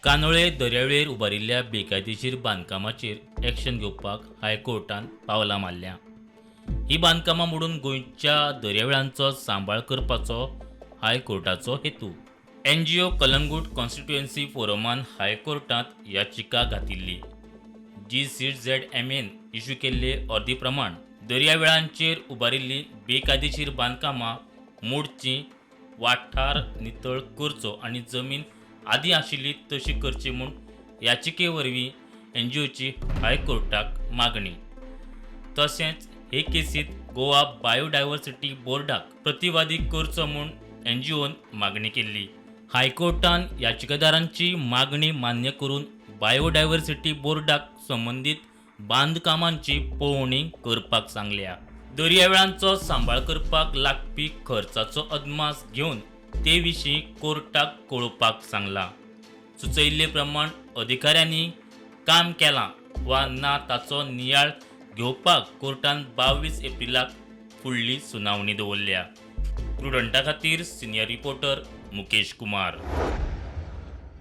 कांदोळे दर्यावेळेर उबारिल्ल्या बेकायदेशीर बांदकामाचेर एक्शन घेवपाक हायकोर्टान पावलां मारल्या. ही बांदकामां मोडून गोंयच्या दर्यावेळांचो सांबाळ करपाचो हायकोर्टाचो हेतू. एनजीओ कलंगूट कॉन्स्टिट्युएन्सी फोरमान हायकोर्टांत याचिका घातिल्ली. जीसीझेडएमएन इश्यू केल्ले अर्दी प्रमाण दर्यावेळांचेर उबारिल्लीं बेकायदेशीर बांदकामां मोडचीं, वाठार नितळ करचो आनी जमीन आदीं आशिल्ली तशी करची म्हूण याचिके वरवीं एनजीओची हायकोर्टाक मागणी. तशेंच हे केसींत गोवा बायोडायव्हर्सिटी बोर्डाक प्रतिवादी करचो म्हूण एनजीओन मागणी केल्ली. हायकोर्टान याचिकादारांची मागणी मान्य करून बायोडायव्हर्सिटी बोर्डाक संबंदीत बांदकामांची पळोवणी करपाक सांगल्या. दर्यावेळांचो सांबाळ करपाक लागपी खर्चाचो अदमास घेवन ते विशीं कोर्टाक कळोवपाक सांगलां. सुचयिल्ले प्रमाण अधिकाऱ्यांनी काम केलां वा ना ताचो नियाळ घेवपाक कोर्टान 22 एप्रिलाक फुडली सुनावणी दवरल्या. प्रुडंटा खातीर सिनियर रिपोर्टर मुकेश कुमार.